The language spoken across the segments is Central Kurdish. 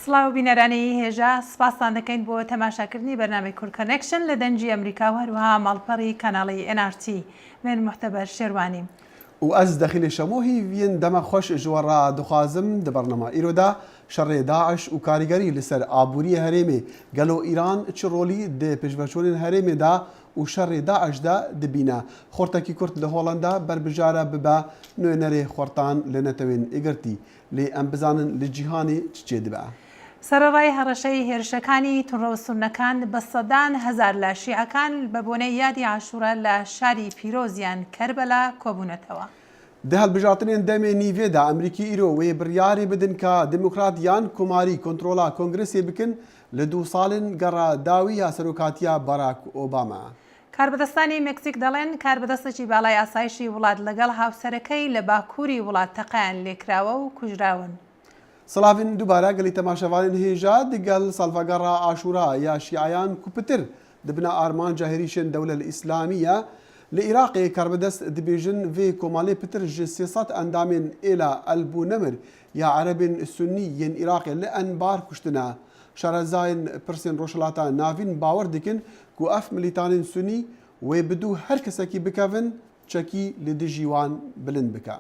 سڵاو بینەرانی هێژا، سپاستان دەکەین بۆ تەماشاکردنی بەرنامەی کورد کۆنێکشن لە دەنگی ئەمریکا و هەروەها ماڵپەڕی کەناڵی ئێن ئاڕ تی. من موحتەبەر شێروانیم. و ez Dexîlê Şemo hêviyên dema xweş ji we re dixwazim di bernama îro de şerê DAIŞ û karîgerî li ser aboriyê herêmê, gelo Îran çi rolî di pêşveçûnên herêmê de û şerê DAIŞ de dibîne? Xortekî Kurd li Holanda berbijare bibe nûênerê xortan li Netewên Êgirtî. Lê em bizanin li cîhanê çi çêdibe. سەرەڕای هەڕەشەی هێرشەکانی توندڕەوە سوننەکان، بە سەدان هەزار لە شیعەکان بە بۆنەی یادی عاشورا لە شاری پیرۆزیان کەربەلا کۆبوونەتەوە. Di hilbijartinên demê nîvê de Amerîkî îro wê biryarê bidin ka Demokrat yan Komarî kontrola Kongresê bikin li du salên gera dawî ya serokatiya Barack Obama. کاربەدەستانی مەکسیک دەڵێن کاربەدەستێکی باڵای ئاسایشی وڵات لەگەڵ هاوسەرەکەی لە باکووری وڵات تەقەیان لێکراوە و کوژراون. Silavên dubare gelê temaşevanên hêja digel salvegera Aşûra ya Şîeyan ku pitir dibina armanca hêrîşên Dewlel Îslamî ye, li Iraqê karbidest dibêjin vê komalê pitir ji 300 endamên êla El Bû Nemir ya Erebên Sunnî yên Iraqê li Enbar kuştine. Şarezayên pirsên Rojhilata Navîn bawer dikin ku ev milîtanên Sunnî wê bi dû her kesekî bikevin çekî li dijî wan bilind bike.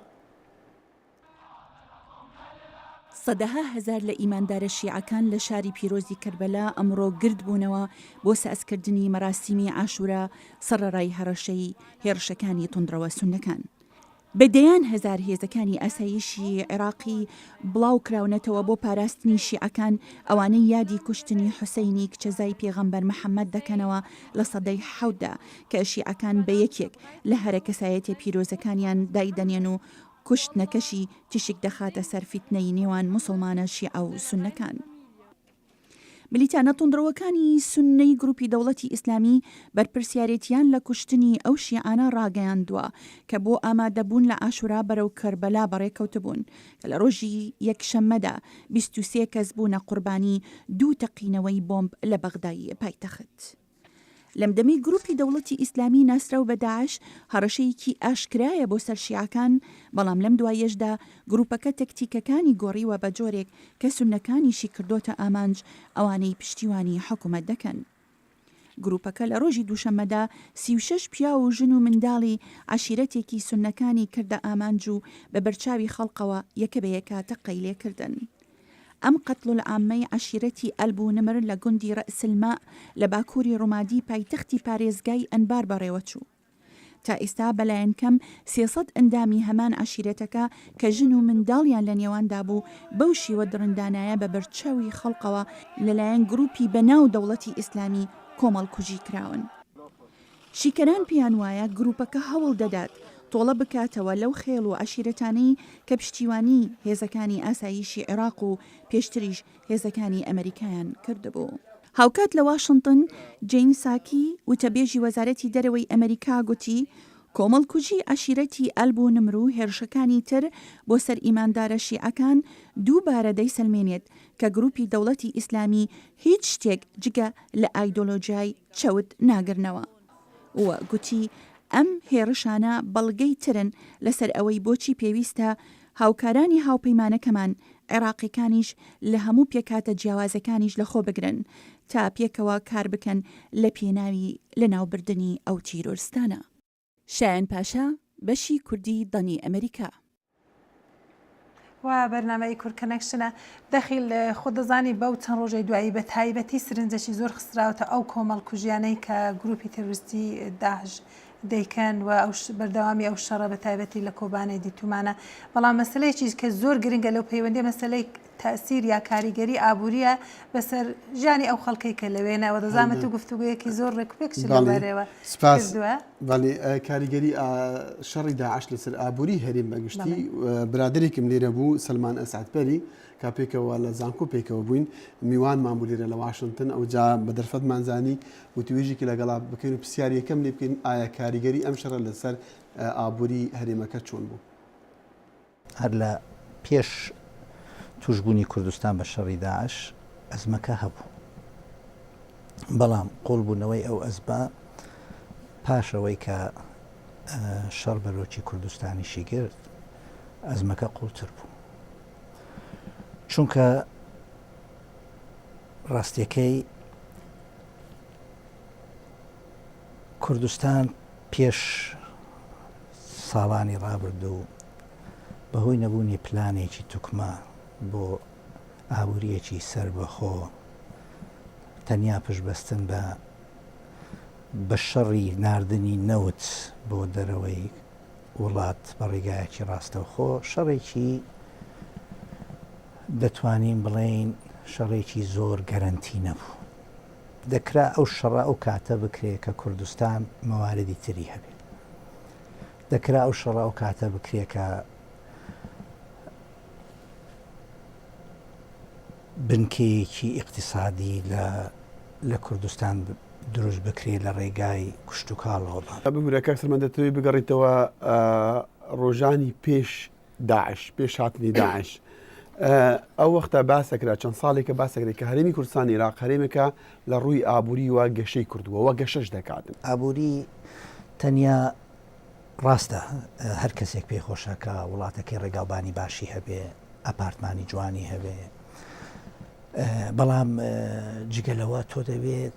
سەدەها هەزار لە ئیماندارە شیعەکان لە شاری پیرۆزی کەربەلا ئەمڕۆ گردبوونەوە بۆ سازکردنی مەراسیمی عاشورا سەڕەڕای هەڕەشەی هێڕشەکانی توندڕەوە سوننەکان. بە دەیان هەزار هێزەکانی ئاسایشی عێراقی بڵاو کراونەتەوە بۆ پاراستنی شیعەکان ئەوانەی یادی کوشتنی حوسەینی کچەزای پێغەمبەر محەمەد دەکەنەوە لە سەدەی حەوتدا کە شیعەکان بە یەکێک لە هەرە کەسایەتیە پیرۆزەکانیان دایدەنێن و کوشتنەکەشی تیشک دەخاتە سەر فیتنەی نێوان موسڵمانە شیعە و سوننەکان. ملیتانە توندڕەوەکانی سوننەی گروپی دەوڵەتی ئیسلامی بەرپرسیارێتیان لە کوشتنی ئەو شیعانە ڕاگەیاندووە کە بۆ ئامادەبوون لە عاشورا بەرەو کەربەلا بەڕێکەوتبوون کە لە ڕۆژی یەکشەممەدا 23 کەس بوونە قوربانی دوو تەقینەوەی بۆمب لە بەغدای پایتەخت. لەم دەمەی گروپی دەوڵەتی ئیسلامی ناسراو بە داعش هەڕەشەیەکی ئاشکرایە بۆ سەر شیعەکان، بەڵام لەم دواییەشدا گروپەکە تەکتیکەکانی گۆڕیوە بە جۆرێک کە سوننەکانیشی کردۆتە ئامانج ئەوانەی پشتیوانی حکومەت دەکەن. گروپەکە لە ڕۆژی دووشەممەدا 36 پیاو و ژن و منداڵی عەشیرەتێکی سوننەکانی کردە ئامانج و بە بەرچاوی خەڵکەوە یەکە بە یەکە تەقەی لێکردن. ئەم قەتڵولعامەی عەشیرەتی ئەلبو نمر لە گوندی رەئس الماء لە باکووری ڕومادی پایتەختی پارێزگای ئەنبار بەڕێوەچوو. تا ئیستا بەلایەن کەم 300 ئەندامی هەمان عەشیرەتەکە کە ژن و منداڵیان لە نێواندا بوو بەو شیوە دڕندانایە بە بەرچاوی خەڵکەوە لەلایەن گرووپی بەناو دەوڵەتی ئیسلامی کۆمەڵکوژی کراون. شیکەران پێیان وایە گروپەکە هەوڵ دەدات تۆڵە بکاتەوە لەو خێڵ و عەشیرەتانەی کە پشتیوانی هێزەکانی ئاسایشی عێراق و پێشتریش هێزەکانی ئەمەریکایان کردبوو. هاوکات لە واشنتن، جین ساکی، وتەبێژی وەزارەتی دەرەوەی ئەمەریکا گوتی، کۆمەڵکوژی عەشیرەتی ئەلبو نمر و هێرشەکانی تر بۆ سەر ئیماندارە شیعەکان دووبارە دەیسەلمێنێت کە گروپی دەوڵەتی ئیسلامی هیچ شتێک جگە لە ئایدۆلۆژیای چەوت ناگرنەوە و گوتی، ئەم هێڕشانە بەڵگەی ترن لەسەر ئەوەی بۆچی پێویستە هاوکارانی هاوپەیمانەکەمان عێراقیکانیش لە هەموو پێکهاتە جیاوازەکانیش لەخۆ بگرن تا پێکەوە کاربکەن لە پێناوی لەناوبردنی ئەو تیرۆرستانە. شایەن پاشا، بەشی کوردی دەنگی ئەمەریکا. و بەرنامەی کورد کەنەکشنە. دەخیل خۆت دەزانی بەو چەند ڕۆژەی دوایی بە تایبەتی سرنجێکی زۆر خستراوەتە ئەو کۆمەڵکوژیانەی کە گروپی تێرۆریستی داعش دەیکەن و ئەو بەردەوامی ئەو شەڕە بە تایبەتی لە کۆبانێ دیتومانە بەڵام مەسلەیەکی کە زۆر گرنگە لەو پەیوەندی مەسلەی تەئسیر یا کاریگەری ئابووریە بەسەر ژیانی ئەو خەڵکەی کە لەوێنە و دەزانم تو گفتوگۆیەکی زۆر ڕێکوپێکشت لەو بارەیەوە کردووە. بەڵێ کاریگەری شەڕی داعش لەسەر ئابووری هەرێم بەگشتی برادەرێکم لێرە بوو سەلمان ئەسعد پەری کا پێکەوە لە زانکۆ پێکەوە بووین میوانمان بوو لێرە لە واشنتن ئەوجا بە دەرفەتمان زانی وتوێژێکی لەگەڵا بکەین و پرسیار یەکەم لێ بکەین ئایا کاریگەری ئەم شەڕە لەسەر ئابووری هەرێمەکە چۆن بوو؟ هەر لە پێش تووشبوونی کوردستان بە شەڕی داعش ئەزمەکە هەبوو، بەڵام قوڵبوونەوەی ئەو ئەزمە پاش ئەوەی کە شەڕ بەرۆکی کوردستانیشی گرت، ئەزمەکە قوڵتر بوو. چونکە. ڕاستیەکەی کوردستان پێش ساڵانی ڕابردوو بەهۆی نەبوونی پلانێکی توکمە بۆ ئابوورییەکی سەربەخۆ، تەنیا پشتبەستن بە بە شەڕی ناردنی نەوت بۆ دەرەوەی وڵات بە ڕێگایەکی ڕاستەوخۆ، شەڕێکی دەتوانین بڵێین شەڕێکی زۆر گەرەنتی نەبوو. دەکرا ئەو شەڕە ئەو کاتە بکرێ کە کوردستان مەواردی تری هەبێ. دەکرا ئەو شەڕە ئەو کاتە بکرێ کە بنکەیەکی ئیقتیسادی لە لە کوردستان دروست بکرێ لە ڕێگای کشتوکاڵەوە بە. ببورە کاک سەلمان دەتەوێت بگەڕیتەوە ڕۆژانی پێش داعش پێش هاتنی داعش ئەو وەختە باسەکرا چەند ساڵێکە باسەکرێت کە هەرێمی کوردستان عێراق هەرێمێکە لە ڕووی ئابووریوە گەشەی کردووە وە گەشەش دەکات. ئابووری تەنیا ڕاستە هەر کەسێک پێی خۆشە کە وڵاتەکەی ڕێگاوبانی باشی هەبێ، ئەپارتمانی جوانی هەبێ، بەڵام جگە لەوە تۆ دەبێت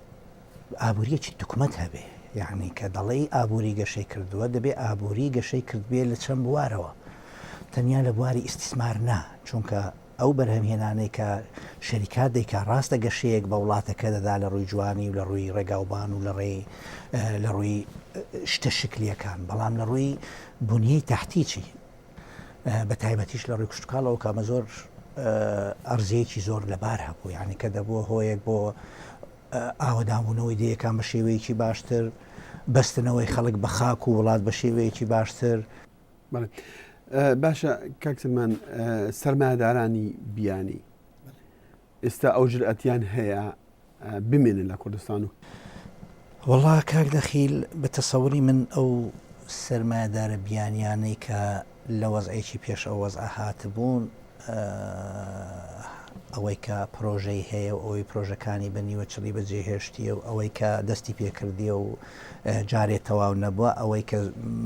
ئابووریەکی توکمەت هەبێ یعنی کە دەڵێی ئابووری گەشەی کردووە دەبێ ئابووری گەشەی کردبێ لە چەند بوارەوە تەنیا لە بواری ئیستیسمار نا چونکە ئەو بەرهەمهێنانەی کە شەریکات دەیکا ڕاستە گەشەیەک بە وڵاتەکە دەدا لە ڕووی جوانی و لە ڕووی ڕێگاوبان و لە ڕێی لە ڕووی شتە شکلیەکان بەڵام لە ڕووی بنیەی تەحتی چی بە تایبەتیش لە ڕووی کشتوکاڵەوە کە ئەمە زۆر ئەرزەیەکی زۆر لەبار هەبوو یعنی کە دەبووە هۆیەک بۆ ئاوەدانبوونەوەی دێیەکان بە شێوەیەکی باشتر بەستنەوەی خەڵک بە خاک و وڵات بە شێوەیەکی باشتر. بەڵێ باشە کاک سلمان سەرمایەدارانی بیانی ئێستا ئەو جرئەتیان هەیە بمێنن لە کوردستان و وەڵا کاک دەخیل بە تەسەوری من ئەو سەرمایەدارە بیانیانەی کە لە وەزعێکی پێش ئەو وەزعە هاتبوون ئەوەی کە پرۆژەی هەیە و ئەوەی پرۆژەکانی بە نیوە چڵی بەجێ هێشتیە و ئەوەی کە دەستی پێکردیە و جارێ تەواو نەبووە ئەوەی کە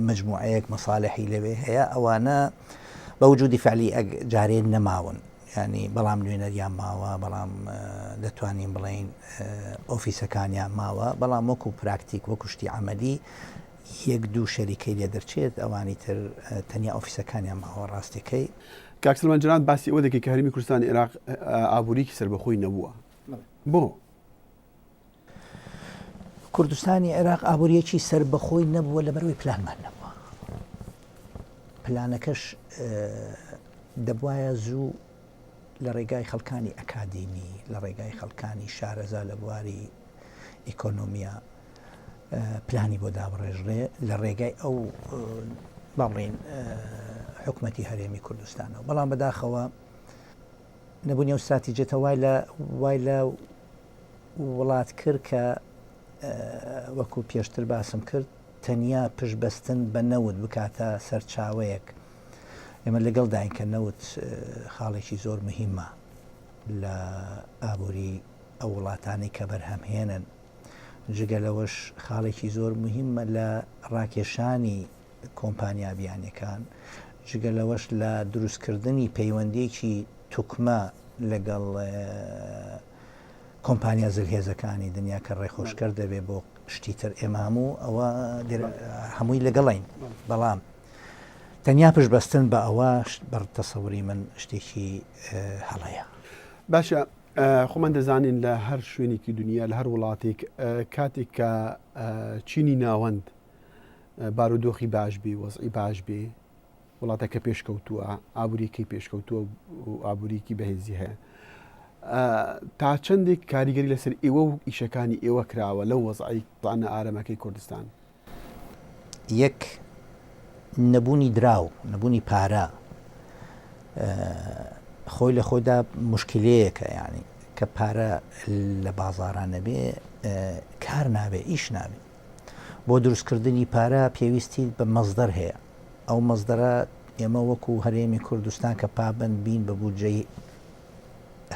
مجموعەیەک مەسالحی لەوێ هەیە ئەوانە بە وجودی فعلی ئەگ جارێ نەماون ینی بەڵام نوێنەریان ماوە بەڵام دەتوانین بڵین ئۆفیسەکانیان ماوە بەڵام وەکو پراکتیک وەکو شتی عملی یەک دوو شەریکەی لێ دەرچێت ئەوانی تر تەنیا ئۆفیسەکانیان ماوە ڕاستەکەی. کاک سلمان جەناب باسی ئەوە دەکەی کە هەرێمی کوردستانی عێراق ئابووریکی سەربەخۆی نەبووە بۆ؟ کوردستانی عێراق ئابووریەکی سەربەخۆی نەبووە لەبەرئەوەی پلانمان نەبووە پلانەکەش دەبواە زوو لە ڕێگای خەڵکانی ئەکادیمی لە ڕێگای خەڵکانی شارەزا لە بواری ئیکۆنۆمیا پلانی بۆ دابڕێژرێ لە ڕێگای ئەو با بڵێین حکومەتی هەرێمی کوردستانەوە بەڵام بەداخەوە نەبوونی ئەو ستراتیجێتە وای لە وای لە وڵات کرد کە وەکو پێشتر باسم کرد تەنیا پشتبەستن بە نەوت بکاتە سەرچاوەیەک ئێمە لەگەڵداین کە نەوت خاڵێکی زۆر مهمە لە ئابووری ئەو وڵاتانەی کە بەرهەمهێنن جگە لەوەش خاڵێکی زۆر مهمە لە ڕاکێشانی کۆمپانیا بیانیەکان، جگە لەوەش لە دروستکردنی پەیوەندیەکی توکمە لەگەڵ کۆمپانیا زلهێزەکانی دنیا کە ڕێخۆشکەر دەبێت بۆ شتی تر ئێمە هەموو ئەوە هەمووی لەگەڵین بەڵام تەنیا پشت بەستن بە ئەوە بەر تەسەوری من شتێکی هەڵەیە. باشە خۆمان دەزانین لە هەر شوێنێکی دنیا لە هەر وڵاتێک کاتێک کە چینی ناوەند بارودۆخی باش بێ وەزعی باش بێ وڵاتەکە پێشکەوتووە ئابووریەکەی پێشکەوتووە و ئابووریکی بەهێزی هەیە تا چەندێک کاریگەری لەسەر ئێوە و ئیشەکانی ئێوە کراوە لەو وەزعی پلانە ئارەمەکەی کوردستان یەک نەبوونی دراو نەبوونی پارە خۆی لە خۆیدا مشکلەیەکە ینی کە پارە لە بازاران نەبێ کار نابێ ئیش نابێ بۆ دروستکردنی پارە پێویستی بە مەزدەر هەیە ئەو مەزدەرە ئێمە وەکو هەرێمی کوردستان کە پابند بین بە بودجەی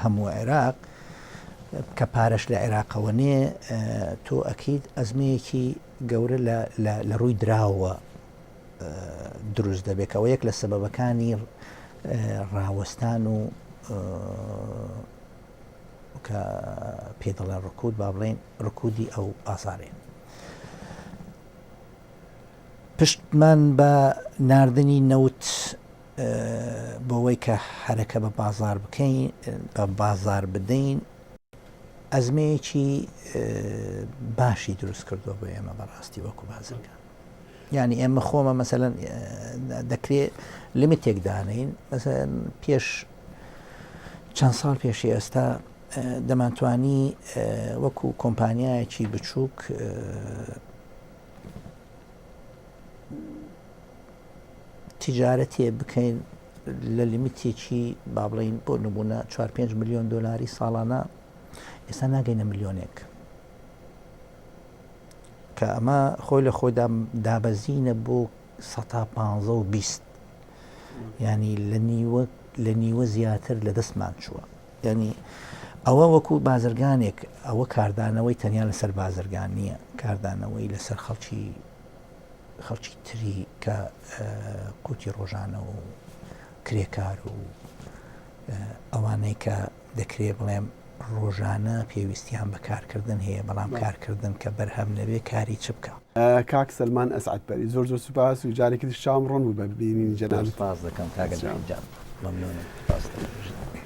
هەموو عێراق کە پارەش لە عێراقەوە نێ تۆ ئەکید ئەزمەیەکی گەورە لە ڕووی دراوە دروست دەبێت کەەوە یەک لە سەبەبەکانی ڕاوەستان و. کە پێ دەڵێن ڕکود با بڵێن ڕکودی ئەو بازارێ پشتمان بە ناردنی نەوت بۆوەی کە حەرەکە بە بازار بکەین بە بازار بدەین ئەزمەیەکی باشی دروست کردووە بۆ ئێمە بەڕاستی وەکو بازرگان یعنی ئێمە خۆمە مەسەلەن دەکرێت لیمیتێک دانین مەسەلەن پێش چەند ساڵ پێشی ئێستا دەمانتوانی وەکو کۆمپانیایەکی بچووک تیجارەتێ بکەین لە لیمیتێکی با بڵین بۆ نمونە 4 5 میلیۆن دلاری ساڵانە ئێستا ناگەینە ملیۆنێک کە ئەمە خۆی لە خۆیدا دابەزینە بۆ سەتا پانزە و 20 ینی لە نیوە لە نیوە زیاتر لە دەستمان چووە ینی ئەوە وەکو بازرگانێک ئەوە کاردانەوەی تەنیا لەسەر بازرگان نییە کاردانەوەی لەسەر خەڵکی خەڵکی تری کە قوتی ڕۆژانە و کرێکار و ئەوانەی کە دەکرێ بڵێم ڕۆژانە پێویستیان بە کارکردن هەیە بەڵام کارکردن کە بەرهەم نەبێ کاری چ بکا؟ کاک سەلمان ئەسعەد پەری زۆر زۆر سوپاس و جارێکی تر چاوم ڕۆن بوو بە بینینی جەنابت. زۆر سوپاس دەکەم کاک ئەدرەحیم جان مەمنونم سوپاس دەکەم.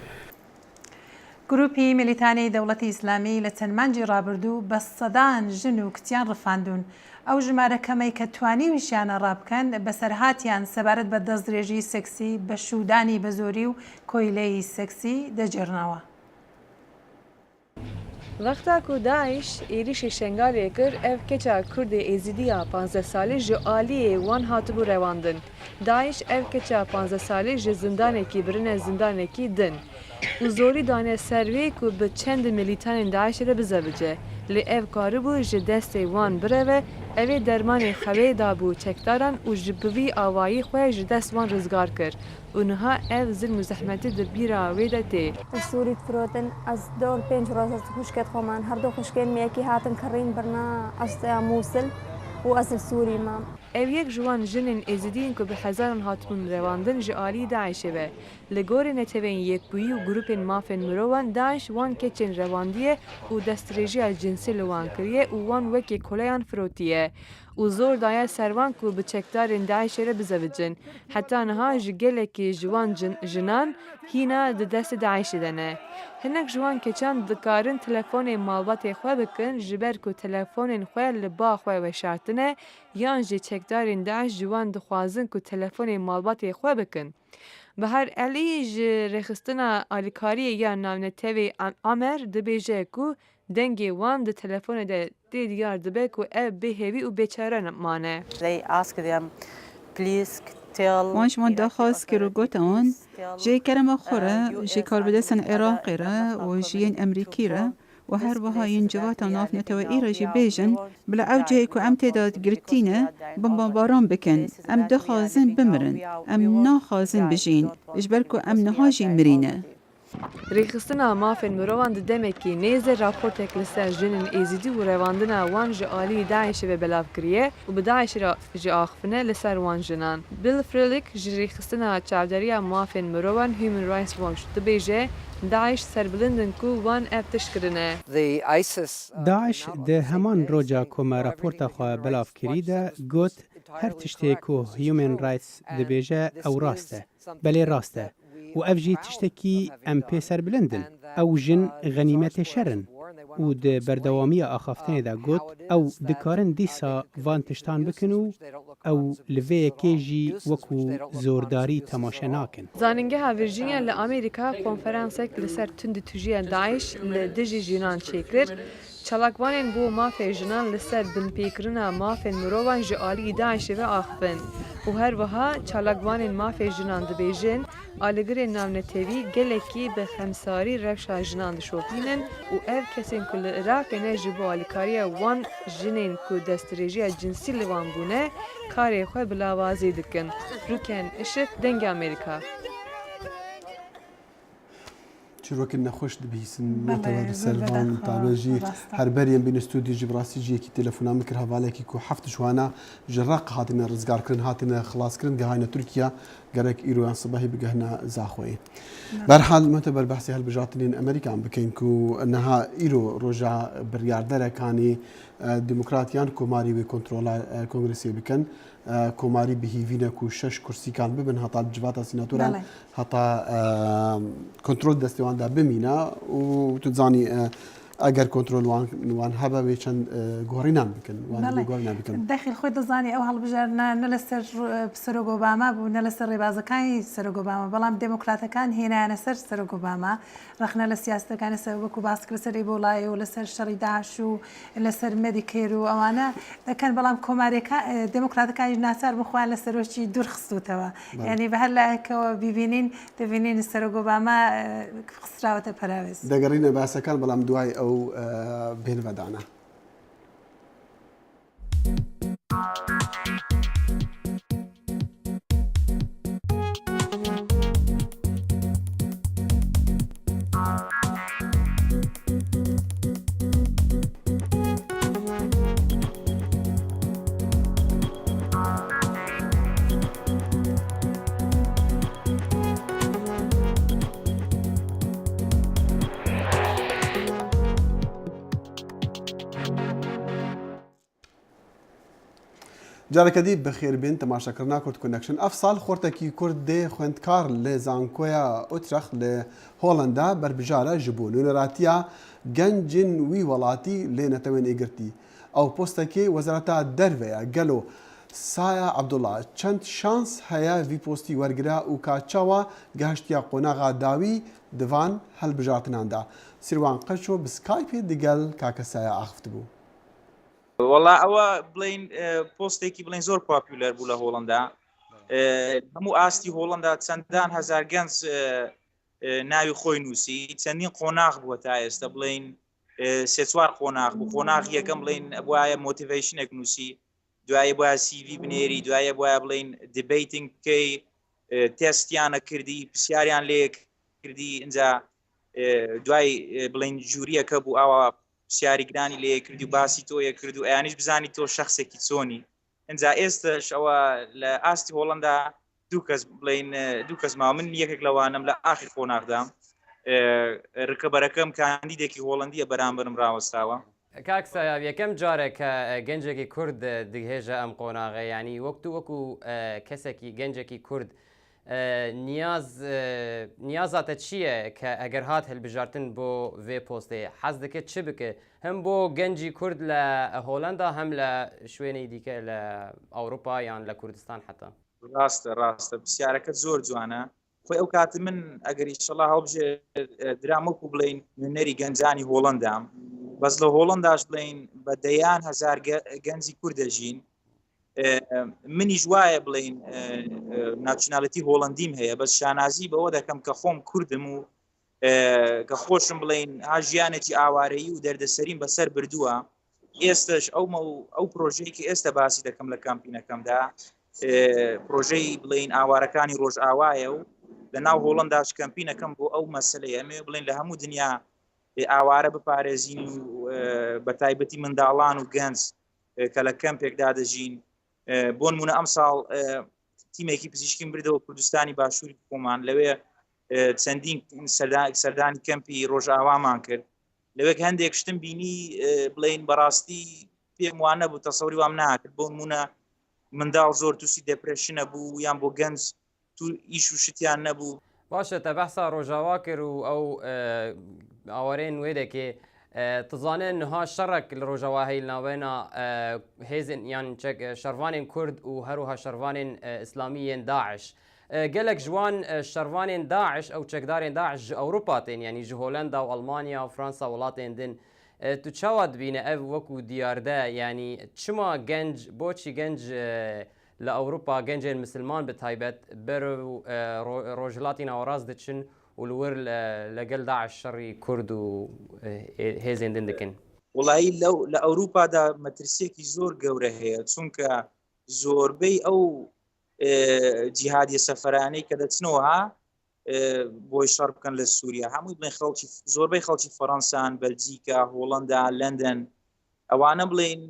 گروپی میلیتانی دەوڵەتی ئیسلامی لە چەند مانگی ڕابردوو بە سەدان ژن و کچیان ڕفاندوون. ئەو ژمارە کەمەی کە توانیویشیانە ڕابکەن، بەسەرهاتیان سەبارەت بە دەستدرێژیی سێکسی، بەشوودانی بەزۆری و کۆیلەیی سێکسی دەگێڕنەوە. Wexta ku DAIŞ êrîşê Şengalê kir, ev keça Kurdê Êzidî ya 15 salî ji aliyê wan hatibû rewandin. DAIŞ ev keça 15 salî ji zindanekî birine zindanekî din û zorî dane ser wê ku bi çend milîtanên DAIŞ'ê re bizevice. Lê ev karibû ji destê wan bireve, ev ê dermanê xewê dabû çekdaran û ji bi vî awayî xwe ji dest wan rizgar kir û niha ev zilm û zehmetî di bîra wê de tê. Li Sûrî difirotin. Ez dor pênc roj ez xwişkê xwe man. Her du xwişkên min yekî hatin kirîn birina Mûsil û ez li Sûrî mam. Ev yek ji wan jinên Êzidiyên ku bi hezaran hatibûn rewandin ji aliyê DAIŞ'ê ve. Li gorî Neteweyên Yekbûyî û grûpên mafên mirovan DAIŞ wan keçên rewandiye û destdirêjiya cinsî li wan kiriye û wan wekî koleyan firotiye û zor daye ser wan ku bi çekdarên DAIŞ'ê re bizewicin. Heta niha ji gelekî ji wan jinan hîna di destê DAIŞ'ê de ne. Hinek ji wan keçan dikarin telefonê malbatê xwe bikin ji ber ku telefonên xwe li ba xwe weşartine yan jî çekdarên DAIŞ ji wan dixwazin ku telefonê malbatê xwe bikin. Bahar Elî ji Rêxistina Alîkariyê ya Navnetewê Amer dibêje ku dengê wan di telefonê de tê diyar dibe ku ev bêhêvî û bêçare mane. Wan ji wan daxwaz kir û gote wan, Ji kerema xwe re, ji karbidestên Iraqê re û ji yên Emrîkî re û her wiha yên civata navneteweyî re jî bêjin, bila ew cihê ku em tê de girtî ne, bombebaran bikin. Em dixwazin bimirin. Em naxwazin bijîn, ji ber ku em niha jî mirî ne. Rêxistina Mafên Mirovan di demekî nêz de raportek li ser jinên Êzidî û revandina wan ji aliyê DAIŞ'ê ve belav kiriye û bi DAIŞ'ê re jî axivîne li ser wan jinan. Bill Frelick ji Rêxistina Çavdêriya Mafên Mirovan Human Rights Watch dibêje, daiş serbilind in ku wan ev tişt kirine. Daiş di heman roja ku me raporta xwe belav kirî de got her tiştê ku Human Rights dibêje ew rast e. Belê rast e. Û ev jî tiştekî em pê serbilind in. Ew jin xenîmetê şer in. Û di berdewamiya axaftinê de got, ew dikarin dîsa van tiştan bikin û ew li vê yekê jî wekû zordarî temaşe nakin. Zanîngeha Virginia li Amerîka konferansek li ser tundûtûjiya daiş li dijî jinan çêkir. Çalakvanên bo mafê jinan li ser binpêkirina mafên mirovan ji aliyê DAIŞ'ê ve axivin û her wiha çalakvanên mafê jinan dibêjin, aligirên navnetewî gelekî bi xemsarî rewşa jinan dişopînin û ev kesên ku li Iraqê ne ji bo alîkariya wan jinên ku destdirêjiya cinsî li wan bûne karê xwe bi lawazî dikin. Rûken Işik, Dengê Amerîka. Çîrokên nexweş dibihîsin notewar li ser van tabe jî her beriyên bîne stûdyo jî bi rastî jî yekî telefona min kir hevalekî ku heft ji wana ji req hatine rizgarkirin hatine xilaskirin gihayne Tirkiya. گەرەک ئیرۆ یان سبەهی بگەهنە زاخۆی. بەرحال مەتە بەر بەحسی هەلبژارتنین ئەمریکان بکەین کو نها ئیرۆ رۆژا بریاردەرەکانی دیموکرات یان کۆماری وێ کۆنترۆلا کۆنگرسێ بکەن کۆماری بهیڤینە کو شەش کورسیکان ببن هەتا جڤاتا سیناتۆران هەتا کۆنترۆل دەستێواندا بمینە و تو زانی ئەگەر کۆنترۆل وان وان هەبە وێ چەند گۆڕینان بکەن وان بەڵێ گۆڕینان بکەن. دەخیل خۆی دەزانی ئەو هەڵبژاردنە نە لەسەر سەرۆک ئۆباما بوو نە لەسەر ڕێبازەکانی سەرۆک ئۆباما بەڵام دێمۆکراتەکان هێنایانە سەر سەرۆک ئۆباما ڕەخنە لە سیاسەتەکانی سەر وەکو باس کرد لەسەر ئیبۆلای و لەسەر شەڕی داعش و لەسەر مێدیکەیر و ئەوانە دەکەن بەڵام کۆماریەکان دێمۆکراتەکانیش ناچار بوون خۆیان لە سەرۆکی دوور خستووتەوە بەڵێ. یانی بە هەر لایەکەوە بیبینین دەبینین سەرۆک ئۆباما خستراوەتە پەراوێز. دەگەڕینە باسەکان بەڵام دوای ئەو بێنڤدانە. جارەکە دی بەخێر بێن تەماشاکردنا کورد کۆنەکشن ئەف ساڵ خۆرتەکی کورد دێ خوێندکار لە زانکۆیا ئوترەخت لە هۆڵەندا بەربژارە ژ بۆ نوێنەراتیا گەنجن وی وەڵاتی لێ نەتەوێن ئێگرتی ئەو پۆستەکێ وەزارەتا دەرڤەیە گەلۆ سایە عەبدوڵا چەند شانس هەیە ڤی پۆستی وەرگرە و کا چاوا گەهشتیا قۆناغا داوی دڤان هەلبژارتناندا سیروان قەچۆ ب سکایپێ دگەل کاکە سایە ئاخفتبوو. وەڵا ئەوە بڵین پۆستێکی بڵین زۆر popular بوو لە هۆڵندا هەموو ئاستی هۆڵندا چەندان هەزار گەنج ناوی خۆی نووسی چەندین قۆناغ بووە تا ئێستا بڵین سێ چوار قۆناغ بوو قۆناغ یەکەم بڵین وایە motivation ێک نووسی دوایە بە CV بنێری دوایە بۆە بڵین debating بکەی تێستیانە کردی پرسیاریان لێ کردی اینجا دوای بڵین جوریەکە بوو ئاوا پرسیاری گرانی لێ کردی و باسی تۆ یە کرد و ئەیانیش بزانی تۆ شخصێکی چۆنی ئینجا ئێستش ئەوە لە ئاستی هۆڵندا دوو کەس بڵین دوو کەس ماوە من یەکێک لەوانم لە ئاخر قۆناغدام ڕکەبەرەکەم کاندیدێکی هۆڵندیە بەرامبەرم ڕاوەستاوە. کاک سایاو یەکەم جارە کە گەنجێکی کورد دگهێژە ئەم قۆناغە یانی وەک تو وەکو کەسێکی گەنجێکی کورد نیاز نیازاتە چییە کە ئەگەر هات هەلبژارتن بۆ ڤێ پۆستێ حەز دکە چ بکە هەم بۆ گەنجی کورد لە هۆلەندا هەم لە شوێنی دیکە لە ئەوروپا یان لە کوردستان حەتا. ڕاستە ڕاستە پرسیارەکەت زۆر جوانە خۆی ئەو کات من ئەگەر ئیشەڵا هەڵبژێ درام وەکو بڵین نوێنەری گەنجانی هۆڵندام بەس لە هۆڵنداش بڵین بە دەیان هەزار گەنجی کورد دەژین منیش وایە بڵین nationality هۆڵندیم هەیە بەس شانازی بەوە دەکەم کە خۆم کوردم و کە خۆشم بڵین ها ژیانێکی ئاوارەیی و دەردەسەریم بەسەر بردووە ئێستش ئەو ئەو پرۆژەیەکی ئێستا باسی دەکەم لە کامپینەکەمدا پرۆژەی بڵین ئاوارەکانی ڕۆژئاوایە و لە ناو هۆڵنداش کەمپینەکەم بۆ ئەو مەسلەیە ئەمێ بڵین لە هەموو دنیا ئاوارە بپارێزین و بە تایبەتی منداڵان و گەنج کە لە کەمپێکدا دەژین بۆ نمونە ئەم ساڵ تیمێکی پزیشکیم بردەوە کوردستانی باشووری خۆمان لەوێ چەندین سەردانی کەمپی ڕۆژئاوامان کرد لەوێک هەندێک شتم بینی بڵین بەڕاستی پێم وانە بوو تەسەوری وام ناکرد بۆ نمونە منداڵ زۆر تووشی depression ە بوو یان بۆ گەنج تو ئیش و شتیان نەبوو. باشە تە بەحسا ڕۆژاوا کرد و ئەو ئاوارەیەن وێ دەکێ تزانێ نها شەڕەک لە ڕۆژاوا هەی ناوێنا هێزن یان چەک شەڕڤانێن کورد و هەروها شەڕڤانێن ئیسلامی یێن داعش گەلەک ji wan şervanên داعش ئەو çekdarên داعش ji Ewropa tên yanî ji Holenda û Elmanya û Fransa welatên din tu çawa dibîne ev wekû diyarde yanî çima genc boçî genc li Ewropa gencên misilman bi taybet berev Rojhilatî Nawerast diçin û li wir li gel DAIŞ şerî Kurd û hêzên din dikin. وەڵایی لەو لە ئەوروپادا مەترسیەکی زۆر گەورە هەیە چونکە زۆربەی ئەو جیهادیە سەفەرانەی کە دەچنەوە ها بۆی شەڕ بکەن لە سووریا هەمووی بڵێن خەڵکی زۆربەی خەڵکی فەڕەنسان بەلجیکا هۆڵندا لەندەن ئەوانە بڵێن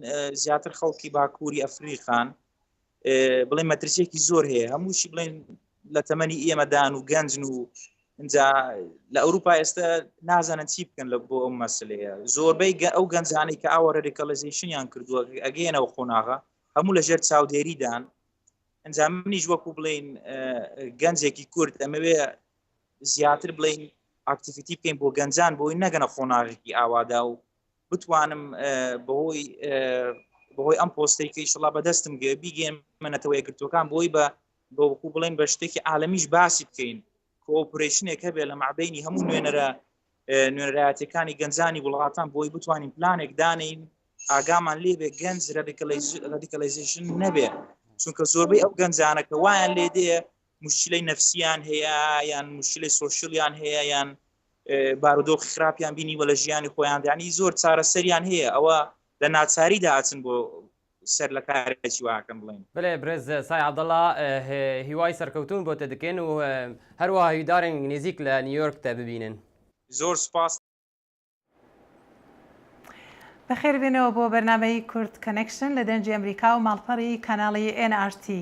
زیاتر خەڵکی باکووری ئەفریقان بڵێن مەترسیەکی زۆر هەیە هەمووشی بڵێن لە تەمەنی ئێمەدان و گەنجن و اینجا لە ئەوروپا ئێستا نازانن چی بکەن لە بۆ ئەو مەسلەیە زۆربەی ئەو گەنجانەی کە ئاوە radicalization یان کردووە ئەگەیەنەوە قۆناغە هەموو لە ژێر چاودێریدان ئەنجا منیش وەکو بڵین گەنجێکی کورد ئەمەوێ زیاتر بڵین activity بکەین بۆ گەنجان بۆی نەگەنە قۆناغێکی ئاوادا و بتوانم بەهۆی بەهۆی ئەم پۆستەی کە ئیشەڵا بەدەستم گەێ بیگەێنمە نەتەوە یەکگرتووەکان بۆی بە بە وەکو بڵێن بە شتێکی عالەمیش باسی بکەین cooperation ێک هەبێ لە مابینی هەموو نوێنەرە نوێنەرایەتەکانی گەنجانی وڵاتان بۆی بتوانین پلانێک دانین ئاگامان لێبێ گەنج radicalization نەبێ چونکە زۆربەی ئەو گەنجانە کە وایان لێ دێ مشکلەی نەفسیان هەیە یان مشکلەی social یان هەیە یان بارودۆخی خراپیان بینیوە لە ژیانی خۆیان دانی زۆر چارەسەریان هەیە ئەوە لە ناچاریدا ئەچن بۆ سەر لە کارێکی واکەن بڵێن. بەلێ برێز سای عەبدەڵا هیوای سەرکەوتوون بۆ تە دکەین و هەروەها هیودارین نیزیک لە نیویۆرک تە ببینن. زۆر سوپاس. بەخێر بێنەوە بۆ بەرنامەی کورد کەنێکشن لە دەنگی ئەمریکا و ماڵپەڕی کاناڵی ئێن ئاڕ تی.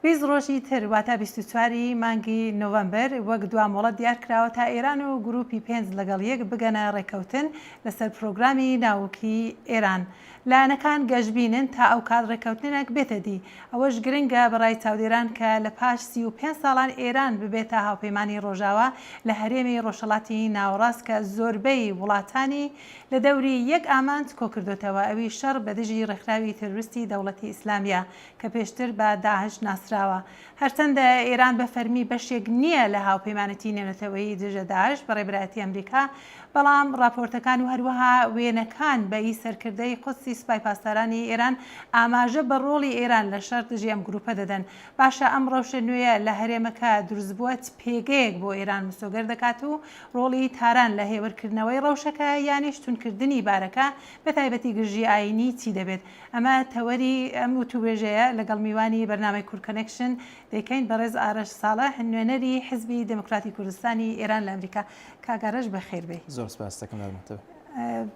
20 ڕۆژی تر واتە 24 ی مانگی نۆڤەمبەر وەک دوا مۆڵەت دیار کراوە تا ئێران و گروپی پێنج لەگەڵ یەک بگەنە ڕێککەوتن لەسەر پرۆگرامی ناوکی ئێران. لایەنەکان گەشبینن تا ئەو کات ڕێککەوتنێک بێتە دی. ئەوەش گرنگە بە ڕای چاودێران کە لە پاش 35 ساڵان ئێران ببێتە هاوپەیمانی ڕۆژاوا لە هەرێمی ڕۆژهەڵاتی ناوەڕاست کە زۆربەی وڵاتانی لە دەوری یەک ئامانج کۆکردۆتەوە ئەویش شەڕ بە دژی ڕێکخراوی تێرۆریستی دەوڵەتی ئیسلامیە کە پێشتر بە داعش ناسراوە. هەرچەندە ئێران بە فەرمی بەشێک نییە لە هاوپەیمانێتی نێونەتەوەیی دژە داعش بە ڕێبەرایەتی ئەمریکا، بەڵام ڕاپۆرتەکان و هەروەها وێنەکان بە ی سەرکردەی قودسی سوپای پاسدارانی ئێران ئاماژە بە ڕۆڵی ئێران لە شەڕ دژی ئەم گروپە دەدەن. باشە ئەم ڕەوشە نوێیە لە هەرێمەکە دروستبووە چ پێگەیەک بۆ ئێران مسۆگەر دەکات و ڕۆڵی تاران لە هێورکردنەوەی ڕەوشەکە یانیش توندکردنی بارەکە بە تایبەتی گرژی ئایینی چی دەبێت؟ ئەمە تەوەری ئەم وتووێژەیە لەگەڵ میوانی بەرنامەی کوردکۆنێکشن دەیکەین، بەڕێز ئارەش ساڵح، نوێنەری حیزبی دێموکراتی کوردستانی ئێران لە ئەمریکا. کاک ئارەش بەخێر بێی. زۆر سپاست دەکەم داد مەهتەب.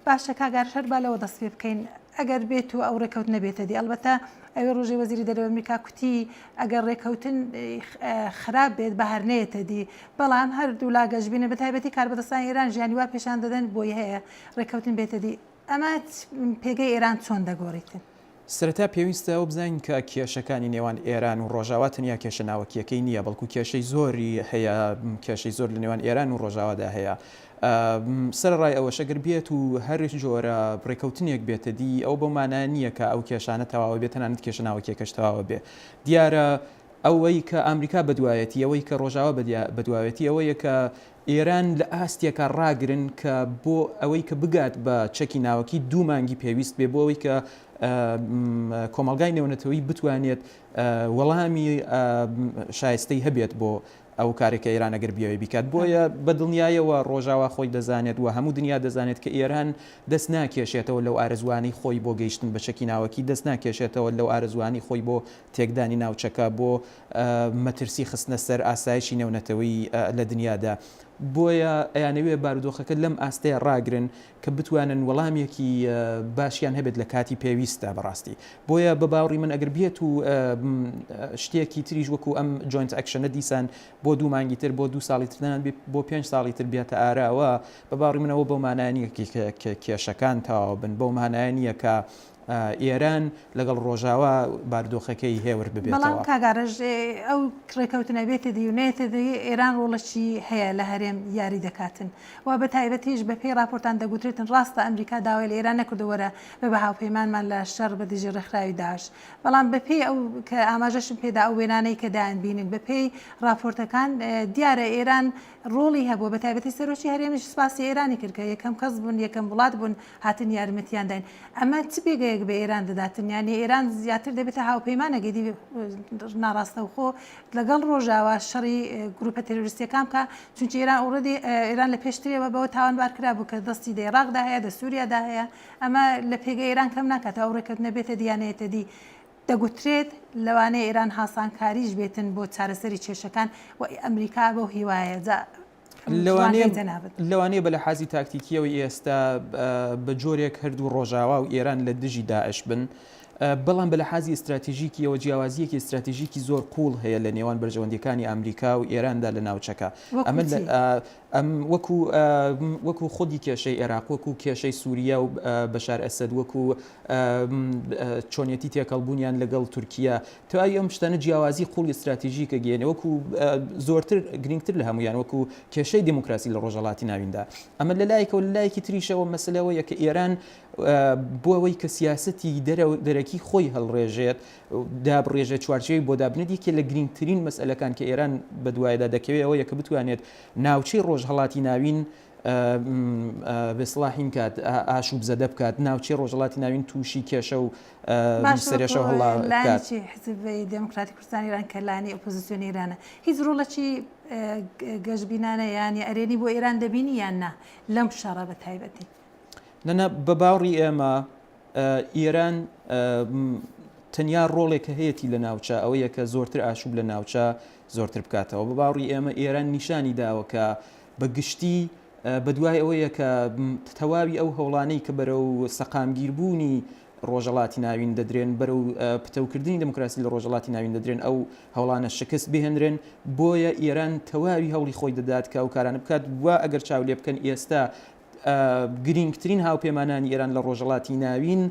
باشە کاک ئارەش هەر با لەوە دەست پێ بکەین ئەگەر بێت و ئەو ڕێکەوتنە بێتە دی ئەڵبەتە ئەوێ ڕۆژێ وەزیری دەرەوەی ئەمریکا کوتی ئەگەر ڕێکەوتن خراپ بێت بە هەر نەیەتە دی بەڵام هەر دوولا گەشبینن بە تایبەتی کاربەدەستانی ئێران ژیانی وا پێشان دەدەن بۆی هەیە ڕێکەوتن بێتە دی ئەمە پێگەی ئێران چۆن دەگۆڕیتن؟ سەرەتا پێویستە ئەوە بزانین کە کێشەکانی نێوان ئێران و ڕۆژاوا تەنیا کێشە ناوەکییەکەی نییە، بەڵکو کێشەی زۆری هەیە، کێشەی زۆر لە نێوان ئێران و ڕۆژاوادا هەیە. سەرەڕای ئەوەش ئەگەر بێت و هەر جۆرە ڕێکەوتنێک بێتە دی، ئەوە بەو مانایە نییە کە ئەو کێشانە تەواوە بێ، تەنانەت کێشە ناوەکییەکەش تەواوە بێ. دیارە ئەوەی کە ئامریکا بەدوایەتی، ئەوەی کە ڕۆژاوا بەدوایەتی ئەوەیە کە ئێران لە ئاستێکا ڕاگرن کە بۆ ئەوەی کە بگات بە چەکی ناوەکی دوو مانگی پێویست بێ بۆ ئەوەی کە کۆمەڵگای نێونەتەوەی بتوانێت وەڵامی شایستەی هەبێت بۆ ئەو کارێک کە ئێران ئەگەر بیەوێ بیکات بۆیە بە دڵنیایەوە ڕۆژاوا خۆی دەزانێت و هەموو دنیا دەزانێت کە ئێران دەست ناکێشێتەوە لەو ئارەزوانەی خۆی بۆ گەیشتن بە چەکی ناوەکی دەست ناکێشێتەوە لەو ئارەزوانی خۆی بۆ تێکدانی ناوچەکە بۆ مەترسی خستنە سەر ئاسایشی نێونەتەوەیی لە دنیادا. بۆیە ئەیانەوێ بارودۆخەکە لەم ئاستەیە ڕاگرن کە بتوانن وەڵامێکی باشیان هەبێت لە کاتی پێویستدا بەڕاستی. بۆیە بە باوڕی من ئەگەر بێت و شتێکی تریش وەکو ئەم joint action ە دیسان بۆ دوو مانگی تر بۆ دوو ساڵی تر تەنانەت بۆ پێنج ساڵی تر بێتە ئاراوە بە باوڕی من ئەوە بەو مانایە نییە کە کێشەکان تەواو بن بەو مانایە نییە کە ئێران لەگەڵ ڕۆژاوا بارودۆخەکەی هێور ببێتەوە. بەڵام کاک ئارەش ئەو ڕێکەوتنە بێتە دی و نەیەتە دی ئێران ڕۆڵەکی هەیە لە هەرێم یاری دەکاتن و بە تایبەتیش بە پێی ڕاپۆرتان دەگوترێتن ڕاستە ئەمریکا داوای لە ئێران نەکردووە وەرە ببە هاوپەیمانمان لە شەڕ بە دژی ڕێکخراوی داعش بەڵام بە پێی ئەو کە ئاماژەشم پێدا ئەو وێنانەی کە دایان بینین بە پێی ڕاپۆرتەکان دیارە ئێران ڕۆڵی هەبووە بە تایبەتی سەرۆکی هەرێمیش سپاسی ئێرانی کرد کە یەکەم کەس بوون یەکەم وڵات بوون هاتن یارمەتیان داین ئەمە چ پێگەیەک بە ئێران دەداتن یانی ئێران زیاتر دەبێتە هاوپەیمانێک ئیدی ناڕاستەوخۆ لەگەڵ ڕۆژاوا شەڕی گروپە تێرۆریستیەکان بکا چونکی ئێران already ئێران لە پێشترەوە بەوە تاوانبار کرابوو کە دەستی دە عێراقدا هەیە دە سووریادا هەیە ئەمە لە پێگە ئێران کەم ناکاتەوە ئەو ڕێککەوتنە بێتە دی یان نەیەتە دی دەگوترێت لەوانەیە ئێران هاسانکاریش بێتن بۆ چارەسەری کێشەکان و ئەمریکا بەو هیوایە جا لەوانەیە بە لەحازی تاکتیکیەوەی ئێستا بە جۆرێک هەردوو ڕۆژاوا و ئێران لە دژی داعش بن. بەڵام بە لەحازی ئیستراتیژیکیەوە جیاوازییەکی ئیستراتیژیکی زۆر قووڵ هەیە لە نێوان بەرژەوەندییەکانی ئامریکا و ئێراندا لە ناوچەکە. وەکوو ئەمە چی؟ ئەم وەکوو وەکوو خودی کێشەی ئێراق، وەکوو کێشەی سووریا و بەشار ئەسەد، وەکوو چۆنیەتی تێکەڵبوونیان لەگەڵ تورکیا، تەواوی ئەم شتانە جیاوازی قووڵی ئیستراتیژیک ئەگەیەنێ، وەکوو زۆرتر گرینگتر لە هەموویان وەکوو کێشەی دێموکراسی لە ڕۆژهەڵاتی ناویندا. ئەمە لە لایەکەوە، لە لایەکی تریشەوە مەسەلە ئەوەیە کە ئێران بۆ ئەوەی کە سیاسەتی دەرەکی خۆی هەڵڕێژێت، دابڕێژێت، چوارچێوەی بۆ دابنێت، یەکێ لە گرینگترین مەسئەلەکان کە ئێران بەدوایدا دەکەوێت ئەوەیە کە بتوانێت ناوچەی ڕۆژهەڵاتی ناوین بێسڵاحین کات، ئاشوبزەدە بکات، ناوچەی ڕۆژهەڵاتی ناوین تووشی کێشە و باشە سەرێشە وەکو و هەڵا بکات. لایەنێکی حزبی دێموکراتی کوردستانی ئێران کە لایەنی ئۆپۆزیسیۆنی ئێرانە، هیچ ڕۆڵێکی گەشبینانە یان ئەرێنی بۆ ئێران دەبینی یان نا لەم شەڕە بە تایبەتی؟ نا نا بە باوڕی ئێمە ئێران تەنیا ڕۆڵێک کە هەیەتی لە ناوچە ئەوەیە کە زۆرتر ئاشوب لە ناوچە زۆرتر بکاتەوە بە باوڕی ئێمە ئێران نیشانی داوە کە بە گشتی بەدوای ئەوەیە کە تەواوی ئەو هەوڵانەی کە بەرەو سەقامگیربوونی ڕۆژەڵاتی ناوین دەدرێن بەرەو پتەوکردنی دموکراسی لە ڕۆژەڵاتی ناوین دەدرێن ئەو هەوڵانە شکست بهێنرێن بۆیە ئێران تەواوی هەوڵی خۆی دەدات کە ئەو کارانە بکات و ئەگەر چاو لێ بکەن ئێستا گرینگترین هاوپەیمانانی ئێران لە ڕۆژهەڵاتی ناوین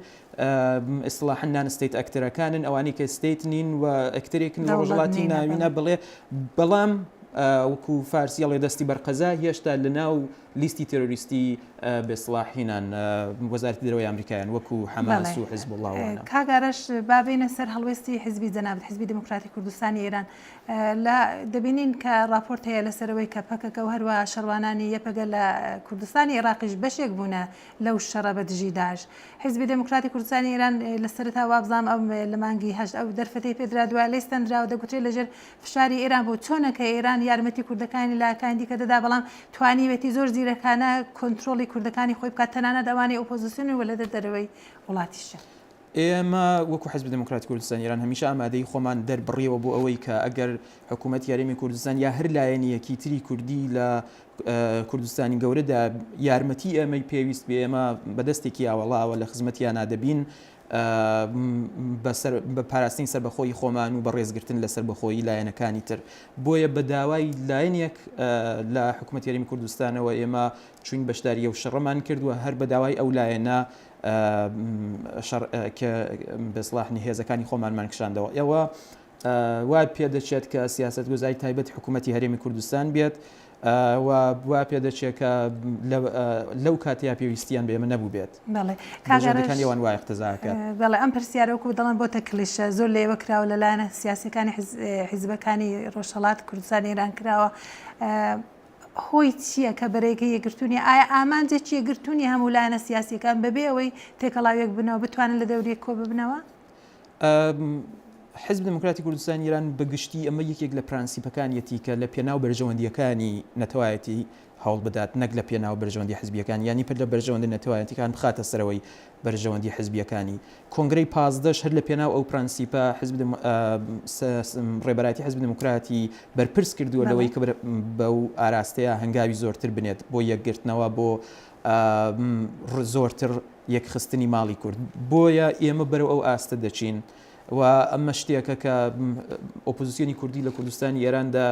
ئیسڵاحەن non state actor ەکانن ئەوانەی کە state نین و actor ێکن لە ڕۆژهەڵاتی ناوینە بڵێ بەڵام وەکو فارسی ئەڵێ دەستی بەرقەزا هێشتا لە ناو لیستی تێرۆریستی بێسڵاحینان وەزارەتی دەرەوەی ئەمریکایان وەکو حەماس و حزبوڵڵا وانە. کاک ئارەش با بێینە سەر هەڵوێستی حزبی جەنابت حزبی دێموکراتی کوردستانی ئێران لە دەبینین کە ڕاپۆرت هەیە لەسەر ئەوەی کە پەکەکە و هەروەها شەڕوانانی یەپەگە لە کوردستانی ئێڕاقیش بەشێک بوونە لەو شەڕە بە دژی داعش. حیزبی دێموکراتی کوردستانی ئێران لە سەرەتا وابزانم ئەو لە مانگی هەشت ئەو دەرفەتەی پێدرا دوای لێی ستەندرا و دەگوترێ لەژێر فشاری ئێران بوو. چۆنە کە ئێران یارمەتی کوردەکانی لایەکانی دیکە دەدا بەڵام توانیوێتی زۆر زیرەکانە کۆنترۆڵی کوردەکانی خۆی بکات تەنانەت ئەوانەی ئۆپۆزیسیۆنن و لە دەرەوەی وڵاتیشن. ئێمە وەکو حزبی دێموکراتی کوردستانی ئێران هەمیشە ئامادەیی خۆمان دەربڕیەوە بۆ ئەوەی کە ئەگەر حکوومەتی هەرێمی کوردستان یا هەر لایەنیەکی تری کوردی لە کوردستانی گەورەدا یارمەتی ئێمەی پێویست بێ ئێمە بە دەستێکی ئاوەڵاوە لە خزمەتیانا دەبین بە پاراستنی سەربەخۆیی خۆمان و بە ڕێزگرتن لە سەربەخۆیی لایەنەکانی تر بۆیە بە داوای لایەنێک لە حکوومەتی هەرێمی کوردستانەوە ئێمە چوین بەشداری ئەو شەڕەمان کردووە هەر بە داوای ئەو لایەنە شەڕ کە بەسڵاحنی هێزەکانی خۆمانمان کشاندەوە ئێوە وا پێدەچێت کە سیاستگوزاری تایبەت حکوومەتی هەرێمی کوردستان بێت و وا پێدەچێت کە لەو کاتیا پێویستیان بە ئێمە نەبوو بێت ئەوان وای اقتزاکە بەڵێ ئەم پرسیارە وەکو دەڵێن بۆتە کلیشە زۆر لە ئێوە کراوە لەلایەنە سیاسەکانی حیزبەکانی ڕۆژهەڵات کوردستان ئێران کراوە هۆی چییە کە بەرەیەکە یەکگرتوو نییە؟ ئایا ئامانجێکی یەکگرتوو نییە هەموو لایەنە سیاسییەکان بەبێ ئەوەی تێکەڵاویەک بنەوە بتوانن لە دەوری یەک کۆ ببنەوە؟ حزب دموکراتی کوردستانی ئێران بە گشتی ئەمە یەکێک لە پرەنسیپەکانیەتی کە لە پێناو بەرژەوەندییەکانی نەتەوایەتی هەوڵ بدات نەک لە پێناو بەرژەوەندی حزبییەکان یانی پر لە بەرژەوەندە نەتەوایەتیەکان بخاتە سەرەوەی بەرژەوەندی حزبییەکانی. کۆنگرەی پازدەش هەر لە پێناو ئەو پرەنسیپە حزب ڕێبەرایەتی حزب دموکراتی بەرپرس کردووە لەوەی کە بەو ئاراستەیە هەنگاوی زۆرتر بنێت بۆ یەکگرتنەوە بۆ زۆرتر یەکخستنی ماڵی کورد. بۆیە ئێمە بەرەو ئەو ئاستە دەچین و ئەمە شتێکە کە ئۆپۆزیسیۆنی کوردی لە کوردستانی ئێراندا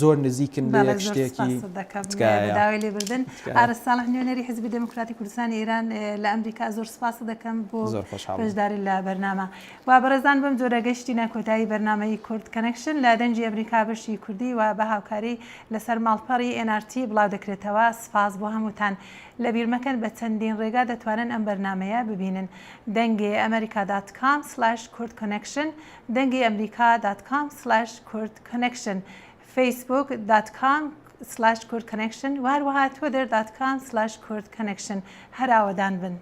زۆر نزیکن لە بەڵێ یەک زۆر شتێکی سپاست دەکەم تکایە. بە داوای لێبوردن تکایە. ئارەز ساڵح نوێنەری حزبی دێموکراتی کوردستانی ئێران لە ئەمریکا زۆر سپاست دەکەم بۆ زۆر خۆشحاڵ بووم. بەشداری لە بەرنامە و بەڕێزان بەم جۆرە گەشتینە کۆتایی بەرنامەی کورد کەنەکشن لە دەنگی ئەمریکا بەشی کوردی و بە هاوکاری لەسەر ماڵپەڕی nrt بڵاو دەکرێتەوە سپاس بۆ هەمووتان لەبیر مەکەن بە چەندین ڕێگا دەتوانن ئەم بەرنامەیە ببینن دەنگێ ئەمریکا dot com slash کورد connection دەنگی ئەمریکا dot com slash کورد connection فەیسبووک dot com slash کورد connection و هەروەها تویتەر dot com slash کورد connection هەر ئاوەدان بن.